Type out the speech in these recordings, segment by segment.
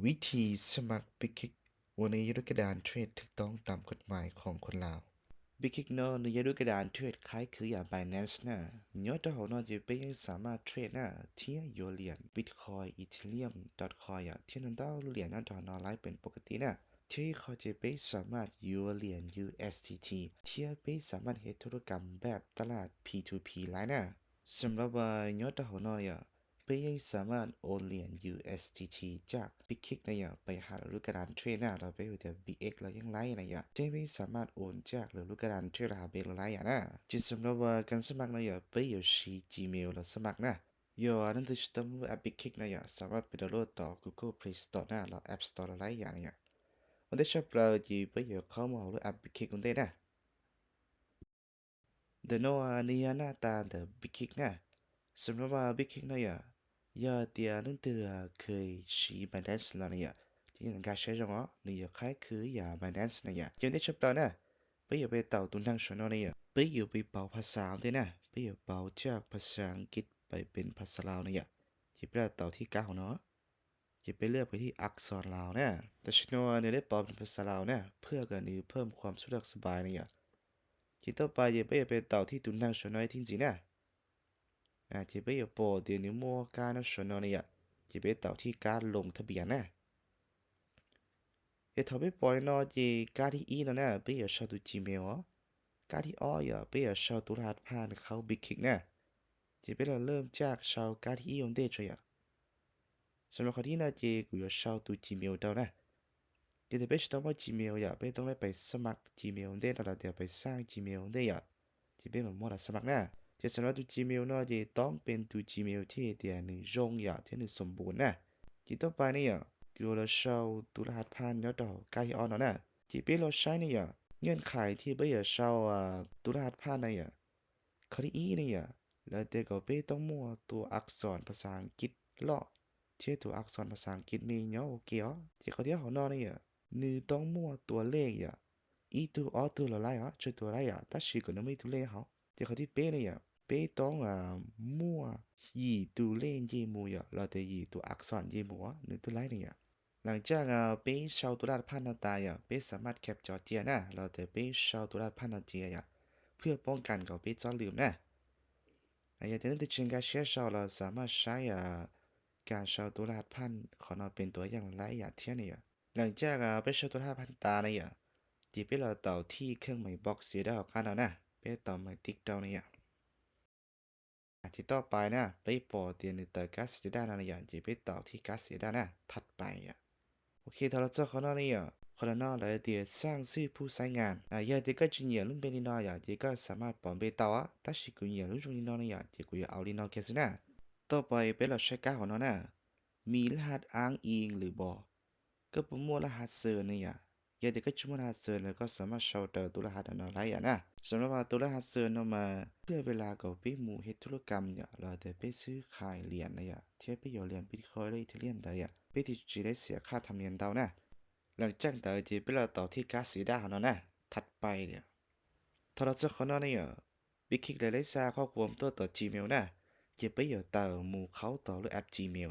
ວິທີສະໝັກ Bitkick ບໍ່ໃນຢູ່ດ້ວຍກະດານເທຣດຖືກຕ້ອງຕາມກົດໝາຍຂອງຄົນລາວ. Bitkick ເນາະ ໃນຢູ່ດ້ວຍກະດານເທຣດຄ້າຍຄືຢ່າງ Binance ນະ. ຍ້ອນເຈົ້າຂອງເນາະ ຈະເປັນຍັງສາມາດເທຣດນະ ເທຍຢູ່ຫຼຽນ Bitcoin Ethereum Dogecoin ອະ ເທຍນັ້ນເຈົ້າຫຼຽນນະ ດອນລາຍເປັນປົກກະຕິນະ. ເທຍເຂົາຈະເປັນສາມາດຢູ່ຫຼຽນ USDT ເທຍເປັນສາມາດເຮັດທຸລະກຳແບບຕະຫຼາດ P two P ຫຼາຍນະ. ສຳລັບວ່າຍ້ອນເຈົ້າຂອງເນາະ ເປັນຍັງສາມາດໂອນຫຼຽນ USDT ຈາກ Bitkick ນະ ໄປຫາລູກກະດານເທຣດນະ ແລ້ວໄປເຮັດແຕ່ Bitkick ແລ້ວຍັງໄລນະ ຈະເປັນສາມາດໂອນຈາກລູກກະດານເທຣດຫາ Bitkick ໄລນະ. ຈະສຳລັບວ່າການສະໝັກນະ ໄປຢູ່ທີ່ Gmail ແລ້ວສະໝັກນະ. ຢູ່ອັນນັ້ນທີ່ສະເຕັມແອັບ Bitkick ນະ ສາມາດໄປດາວໂຫຼດຕໍ່ Google Play Store ນະ ແລ້ວ App Store ໄລນະ. ວັນທີ່ຊາວເກົ້າ ຈະໄປຢູ່ເຂົ້າມາໂຫຼດແອັບ Bitkick ຫັ້ນເດ້ນະ. ດຽວເນາະ ອັນນີ້ໜ້າຕາເດີ Bitkick ນະ. ສຳລັບວ່າ Bitkick ນະ ຢ່າ ຢ່າເຕີຍໜຶ່ງເທື່ອເຄີຍໃຊ້ Binance ແລ້ວນະ ຈະຍັງກາໃຊ້ຈອງເນາະ ນີ້ຢ່າຄ້າຍຄືຢ່າ Binance ນະ ຈະໄດ້ຊັບເຕີນະ. ໄປຢູ່ໄປເຕົາຕູນທາງຊອນເນາະ ໄປຢູ່ໄປເປົາພາສາເດ້ນະ ໄປຢູ່ເປົາຈາກພາສາອັງກິດໄປເປັນພາສາລາວນະ ຈະໄປເຕົາທີ່ກາຂອງເນາະ. ຈະໄປເລືອກໄປທີ່ອັກສອນລາວນະ ແຕ່ຊິໂນວ່ານີ້ໄດ້ປັບເປັນພາສາລາວນະ ເພື່ອກະນີ້ເພີ່ມຄວາມສະດວກສະບາຍນີ້. ທີຕໍ່ໄປຈະໄປ ໄປເຕົາທີ່ຕູນທາງຊອນນ້ອຍທີ່ຈິງນະ ອາ ຈະໄປປະເດນນີ້ໝວກການນະຊອນນ້ອຍນີ້ ຈະໄປເຕົາທີ່ການລົງທະບຽນນະ. ເຮັດເທົ່າໄປປອຍເນາະ ຈະການທີ່ອີນະ ໄປເອົາເຊົ່າຕູ Gmail ການທີ່ອໍ ໄປເອົາເຊົ່າຕູລະຫັດຜ່ານເຂົ້າ Bitkick ນະ ຈະໄປເລີ່ມຈາກເຊົ່າການທີ່ອີນເດຈະ ສຳລັບຂໍ້ນີ້ນະ ເຈ ກູຢາກເຊົ່າຕູ Gmail ເຈົ້ານະ ເດເດເບສຕ້ອງວ່າ Gmail ຢາກເປັນຕ້ອງໄດ້ໄປສະໝັກ Gmail ເດ້ ແລ້ວເດໄປສ້າງ Gmail ເດ້ ຢາກ ເຈເປັນໝົດສະໝັກນະ ເຈ ສຳລັບຕູ Gmail ເນາະ ເຈຕ້ອງເປັນຕູ Gmail ທີ່ເດໜຶ່ງຍົງ ຢາກເທໜຶ່ງສົມບູນນະ. ທີຕໍ່ໄປນີ້ ກູຢາກເຊົ່າຕູລະຫັດຜ່ານ ຍອດດອກກາທີ່ອອນເນາະນະ ເຈເປັນລອໃຊ້ນີ້ ເງື່ອນໄຂທີ່ເປັນຢາກເຊົ່າ ອາ ຕູລະຫັດຜ່ານນະ ຂໍ້ທີ່ອີນີ້ ແລ້ວແຕ່ກໍເປັນຕ້ອງໝວດຕົວອັກສອນພາສາອັງກິດເລາະ ເທໂຕອັກສອນພາສາອັງກິດມີຍໍໂອເຄ ເຈ ຂໍ້ທີ່ຮອດເນາະນີ້ ໜຶ່ງຕ້ອງໝວດຕົວເລກ ອີຕູ ອໍຕູ ລະໄລ ເຈ ຕົວໄລ ຕາຊິກະໂນມີຕູເລກເຮົາ ເຈ ຂໍ້ທີ່ເປັນນີ້ ເປັນຕ້ອງ ອາ ໝວດ ຢີຕູເລກເຢໝູ ແລ້ວແຕ່ຢີຕູອັກສອນເຢໝູ ໜຶ່ງຕົວໄລນີ້. ຫຼັງຈາກ ອາ ເປັນເຊົ່າຕູລະຫັດຜ່ານນະຕາຍ ເປັນສາມາດແຄັບຈໍເຈຍນະ ແລ້ວແຕ່ເປັນເຊົ່າຕູລະຫັດຜ່ານນະເຈຍ ເພື່ອປ້ອງກັນກໍເປັນຈອນລືມນະ. ອາ ຢ່າງແຕ່ນັ້ນທີ່ຈິງການເຊຍເຊົ່າ ເຮົາສາມາດໃຊ້ ອາ ການເຊົ່າຕູລະຫັດຜ່ານຂອງເຮົາເປັນຕົວຢ່າງໄລຍະທຽນນີ້. ຫຼັງຈາກ ອາ ໄປເຊົ່າຕູລະຫັດຜ່ານຕານີ້ ຈະໄປເຂົ້າເຕົາທີ່ເຄື່ອງໝາຍບອກສີດຳຂອງເຮົານະ ໄປເຕົາໝາຍຕິກເຕົານີ້. ອາ ທີຕໍ່ໄປນະ ໄປປະເດນໃນເຕົາກາສສີດຳນະ ຈະໄປເຕົາທີ່ກາສສີດຳນະ ຖັດໄປ. ໂອເຄ ຖ້າເຮົາຈະຂໍເນາະນີ້ ຂໍເນາະ ແລ້ວເດສ້າງຊື່ຜູ້ໃຊ້ງານ ອາ ຢ່າງທີ່ກະຈິເນຍລຸ້ນເປັນນີ້ເນາະ ຢ່າງທີ່ກະສາມາດປອມໄປເຕົາ ຕາຊິກູເນຍລຸ້ນຈຸງນີ້ເນາະນີ້ ຈະກູຢາກເອົານີ້ເນາະ ແກຊິນະ. ຕໍ່ໄປໄປເຂົ້າໃຊ້ກາຂອງເຮົານະ ມີລະຫັດອ້າງອີງຫຼືບໍ່ ກໍປະໂມດລະຫັດເຊີນນີ້ ຢ່າງທີ່ກະຈະມາລະຫັດເຊີນ ແລ້ວກໍສາມາດເຊົ່າເຕີມຕູລະຫັດອັນນັ້ນໄດ້ນະ. ສຳລັບວ່າຕູລະຫັດເຊີນເນາະ ມາເພື່ອເວລາກໍໄປໝູ່ເຮັດທຸລະກຳ ແລ້ວແຕ່ໄປຊື້ຂາຍຫຼຽນນະ ທີ່ໄປຢອກຫຼຽນ Bitcoin ຫຼື Ethereum ໄດ້ ເພື່ອທີ່ຈະໄດ້ເສຍຄ່າທຳນຽມເຕົານະ. ຫຼັງຈາກນັ້ນຈະໄປເຂົ້າເຕົາທີ່ກາສສີດຳຂອງເຮົານະ ຖັດໄປ. ຖ້າເຮົາຈະຂໍເນາະນີ້ Bitkick ແລະ ໄດ້ສ້າງຂໍ້ຄວາມຕົວຕໍ່ Gmail ນະ ຈະໄປຢອກເຕີມໝູ່ເຂົ້າຕໍ່ແອັບ Gmail.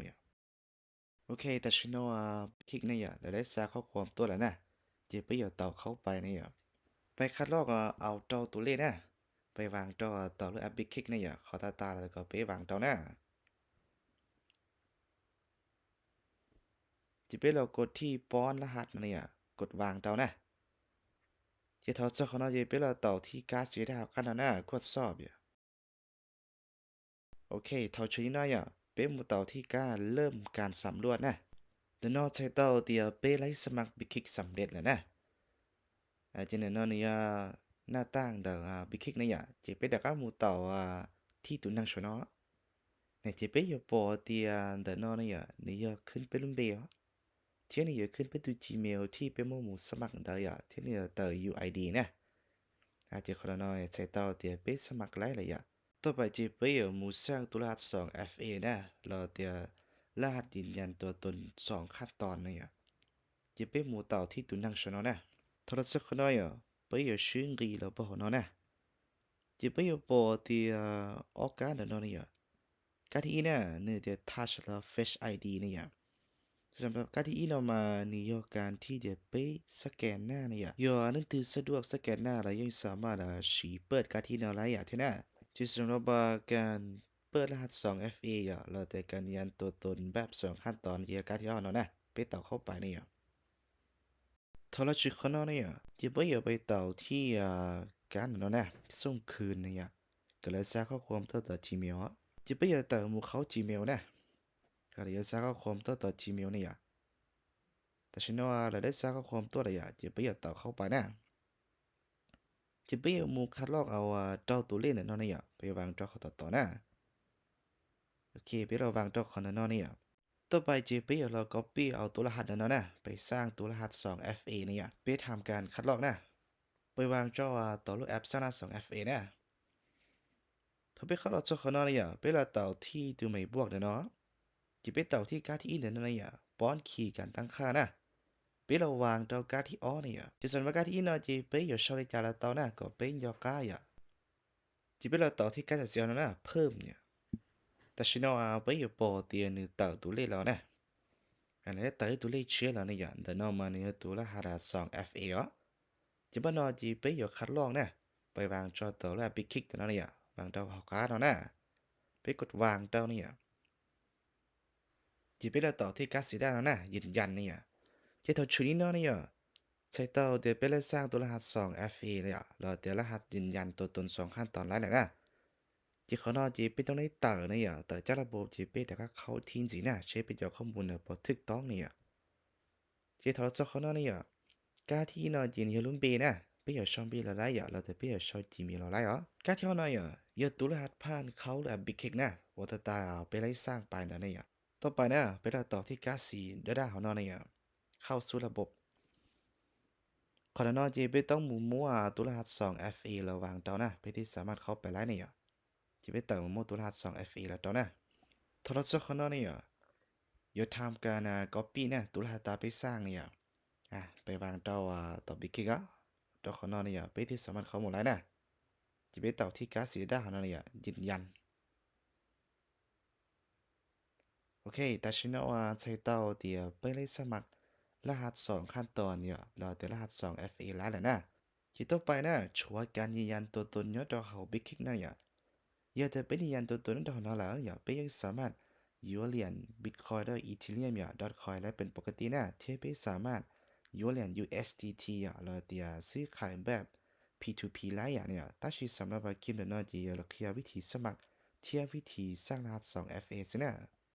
ໂອເຄ ແຕ່ຊິໂນວ່າ Bitkick ນີ້ ແລະ ໄດ້ສ້າງຂໍ້ຄວາມຕົວແລ້ວນະ ຈະໄປຢອກເຕີມເຂົ້າໄປນີ້ ໄປຄັດລອກເອົາເຕົາຕົວເລກນະ ໄປວາງຕໍ່ ຕໍ່ແອັບ Bitkick ນີ້ ຂໍຕາຕາ ແລ້ວກໍໄປວາງຕໍ່ນະ. ຈະໄປເຂົ້າກົດທີ່ປ້ອນລະຫັດນີ້ ກົດວາງເຕົານະ. ຈະເຂົ້າເຈົ້າຂອງເຮົາ ຈະໄປເຂົ້າເຕົາທີ່ກາສສີດຳຂອງເຮົານະ ກວດສອບ. ໂອເຄ ເທົ່າເທື່ອນີ້ເນາະ ເປັນໝູ່ເຕົາທີ່ກາເລີ່ມການສຳຫຼວດນະ. ດຽວເນາະ ໃສ່ເຕົາເຕີມເປັນລາຍສະໝັກ Bitkick ສຳເລັດແລ້ວນະ. ອາ ຈະແນ່ນອນນີ້ ອາ ໜ້າຕ່າງດາ ອາ Bitkick ນີ້ ຈະເປັນດາກາໝູ່ເຕົາ ອາ ທີ່ຕູນນັງຊອນເນາະ. ນີ້ຈະເປັນຢູ່ປະເດນດານອນນີ້ ນີ້ຂຶ້ນເປັນລຸ້ນເບ ທຽນນີ້ຂຶ້ນເປັນຕູ Gmail ທີ່ເປັນໝູ່ສະໝັກໄດ້ ທຽນນີ້ເຕີມ UID ນະ. ອາ ຈະຂໍເນາະ ໃສ່ເຕົາເຕີມເປັນສະໝັກໄດ້ລະ. ຕໍ່ໄປຈະໄປໝູ່ສ້າງໂຕລະຫັດສອງ FA ນະ ແລ້ວເຕີມລະຫັດຢືນຢັນຕົວຕົນສອງຂັ້ນຕອນນີ້ ຈະໄປໝູ່ເຕົາທີ່ຕູນນັງຊອນເນາະ. ໂທລະສັບຂອງເຮົາ ໄປຊື່ງຣີລະບົບຂອງເຮົານະ ຈະໄປຢູ່ປະເດນອອກການເນາະນີ້ ການທີ່ອີນະ ນີ້ຈະ Touch ແລ້ວ Face ID ນີ້ ສ ສຳລັບການທີ່ອີ່ນອກມານີ້ ຢູ່ການທີ່ຈະໄປສະແກນໜ້ານີ້ອະ ຢູ່ນັ້ນຖືສະດວກສະແກນໜ້າ ແລ້ວຍັງສາມາດ ອາ ຊິເປີດການທີ່ອີ່ນອກໄດ້ອະເທື່ອນະ. ທີ່ສຳລັບວ່າການເປີດລະຫັດສອງເອັຟເອອະ ແລ້ວແຕ່ການຢືນຢັນຕົວຕົນແບບສອງຂັ້ນຕອນ ທີ່ການທີ່ອອກເນາະນະ ໄປເຕົາເຂົ້າໄປນີ້ອະ. ຖ້າເຮົາຈະເຂົ້າເນາະນີ້ອະ ຈະບໍ່ຢາກໄປເຕົາທີ່ ອາ ການເນາະນະ ສົ່ງຄືນນີ້ອະ ກໍເລີຍໃສ່ຂໍ້ຄວາມຕໍ່ຕໍ່ Gmail ອະ ຈະບໍ່ຢາກເຕົາໝູ່ເຂົ້າ Gmail ນະ ກໍເລີຍໃສ່ຂໍ້ຄວາມຕໍ່ຕໍ່ Gmail ນີ້ອະ. ແຕ່ຊິນອນວ່າລະໄດ້ໃສ່ຂໍ້ຄວາມຕົວະລະຍະ ຈະໄປເຕົາເຂົ້າໄປນະ ຈະໄປໝູ່ຄັດລອກເອົາ ອາ ເຕົ້າຕົວເລກເນາະນີ້ອະ ໄປວາງເຈົ້າເຂົ້າຕໍ່ຕໍ່ນະ. ໂອເຄ ໄປລະວາງເຈົ້າເຂົ້າເນາະນີ້ອະ. ຕໍ່ໄປຈະໄປລະກັອບປີ້ເອົາຕົວລະຫັດເນາະນະ ໄປສ້າງຕົວລະຫັດສອງເອັຟເອນີ້ອະ ໄປທຳການຄັດລອກນະ ໄປວາງເຈົ້າ ອາ ຕໍ່ຮູບແອັບສ້າງລະຫັດສອງເອັຟເອນະ. ຖ້າໄປເຂົ້າລອດເຈົ້າເຂົ້າເນາະນີ້ອະ ໄປລະເຕົາທີ່ຕົວໝາຍບວກເນາະ ຈະໄປເຕົາທີ່ການທີ່ອີ່ນເນາະນີ້ອະ ປ້ອນຄີການຕັ້ງຄ່ານະ ໄປລະວາງເຈົ້າການທີ່ອອກນີ້ອະ. ທີ່ສຳລັບການທີ່ອີ່ນເນາະ ຈະໄປຢູ່ຊ່ອງລາຍການລະເຕົານະ ກໍໄປຍໍກາຍອະ ຈະໄປລະເຕົາທີ່ການຈັດເສຍເນາະນະ ເພີ່ມນີ້ ແຕ່ຊິນອນອາ ໄປຢູ່ປໍເຕີຍໜຶ່ງເຕົາຕົວເລກແລ້ວນະ ອັນນີ້ເຕົາຕົວເລກເຊຍແລ້ວນີ້ອະ ແຕ່ນອກມານີ້ຕົວລະຫັດສອງເອັຟເອອະ. ຈະບໍ່ນອນ ຈະໄປຢູ່ຄັດລອກນະ ໄປວາງເຈົ້າເຕົາລະ Big Click ເນາະນີ້ອະ ວາງເຕົາເຮົາກາເນາະນະ ໄປກົດວາງເຕົານີ້ອະ. ຈະໄປລະເຕົາທີ່ກາສີດາເນາະນະ ຢືນຢັນນີ້ອະ. ຈະເຕົາຊຸດນີ້ເນາະນີ້ອະ ໃສ່ເຕົາທີ່ເປັນລະຫັດສ້າງຕົວລະຫັດສອງເອັຟເອແລ້ວ ແລ້ວແຕ່ລະຫັດຢືນຢັນຕົວຕົນສອງຂັ້ນຕອນໄດ້ແລ້ວນະ. ຈະເຂົ້າເນາະ ຈະໄປຕົງໃນເຕົານີ້ອະ ເຕົາຈາກລະບົບ ຈະໄປແຕ່ກະເຂົ້າທີ່ຈິງນະ ເຊັກໄປເຈົ້າຂໍ້ມູນນະ ບໍ່ຖືກຕ້ອງນີ້ອະ. ຈະເຂົ້າເນາະ ເຈົ້າເຂົ້າເນາະນີ້ອະ ການທີ່ເນາະ ຈະຢູ່ລຸ່ມເບນະ ໄປຢູ່ຊ່ອງເບນລະໄດ້ອະ ແລ້ວແຕ່ໄປຢູ່ຊ່ອງ Gmail ລະໄດ້ອະ. ການທີ່ເຮົາເນາະ ອາ ຢູ່ຕົວລະຫັດຜ່ານເຂົ້າລະ Big Click ນະ ໂອຕະຕາເອົາໄປໄລ່ສ້າງໄປນະນີ້ອະ. ຕໍ່ໄປນະ ໄປລະເຕົາທີ່ກາສີດາດາເຮົາເນາະນີ້ອະ ເຂົ້າສູ່ລະບົບ. ເຂົ້າເນາະ ຈະໄປຕ້ອງໝູ່ໝູ່ອາ ຕົວລະຫັດສອງເອັຟເອລະຫວ່າງເຕົານະ ເພື່ອທີ່ສາມາດເຂົ້າໄປໄດ້ນີ້ອະ. ຈະໄປເຕີມໝູ່ຕົວລະຫັດສອງເອັຟເອລະເຕົານະ. ໂທລະສັບເຮົາເນາະນີ້ອະ ຢູ່ທຳການ ອາ ກັອບປີ້ນະ ຕົວລະຫັດຕາໄປສ້າງນີ້ອະ ອາ ໄປວາງເຕົາ ອາ ຕົວ Big Click ອະ ຕົວເຮົາເນາະນີ້ອະ ເພື່ອທີ່ສາມາດເຂົ້າໝູ່ໄດ້ນະ. ຈະໄປເຕົາທີ່ກາສີດາດາເຮົາເນາະນີ້ອະ ຢືນຢັນ. ໂອເຄ ແຕ່ຊິນອນວ່າໃສ່ເຕົາທີ່ເປີດໄລ່ສະໝັກລະຫັດສອງຂັ້ນຕອນນີ້ອະ ແລ້ວແຕ່ລະຫັດສອງເອັຟເອລະແລ້ວນະ. ທີ່ຕໍ່ໄປນະ ໂຊການຢືນຢັນຕົວຕົນຍ້ອນຕົວເຮົາ Big Click ນັ້ນຍະ. ຢ່າແຕ່ໄປຢືນຢັນຕົວຕົນນັ້ນເທົ່ານັ້ນລະ ຢ່າໄປຍັງສາມາດຢູ່ຫຼຽນ Bitcoin ແລະ Ethereum ຍະ Dogecoin ໄດ້ເປັນປົກກະຕິນະ ທີ່ໄປສາມາດຢູ່ຫຼຽນ USDT ຍະ ແລ້ວເຕຍຊື້ຂາຍແບບ P two P ໄດ້ຍະນີ້. ແຕ່ຊິສຳລັບວ່າຄລິບເດີນອນ ຈະລະເຄຍວິທີສະໝັກ ທຽບວິທີສ້າງລະຫັດສອງເອັຟເອຊິນະ.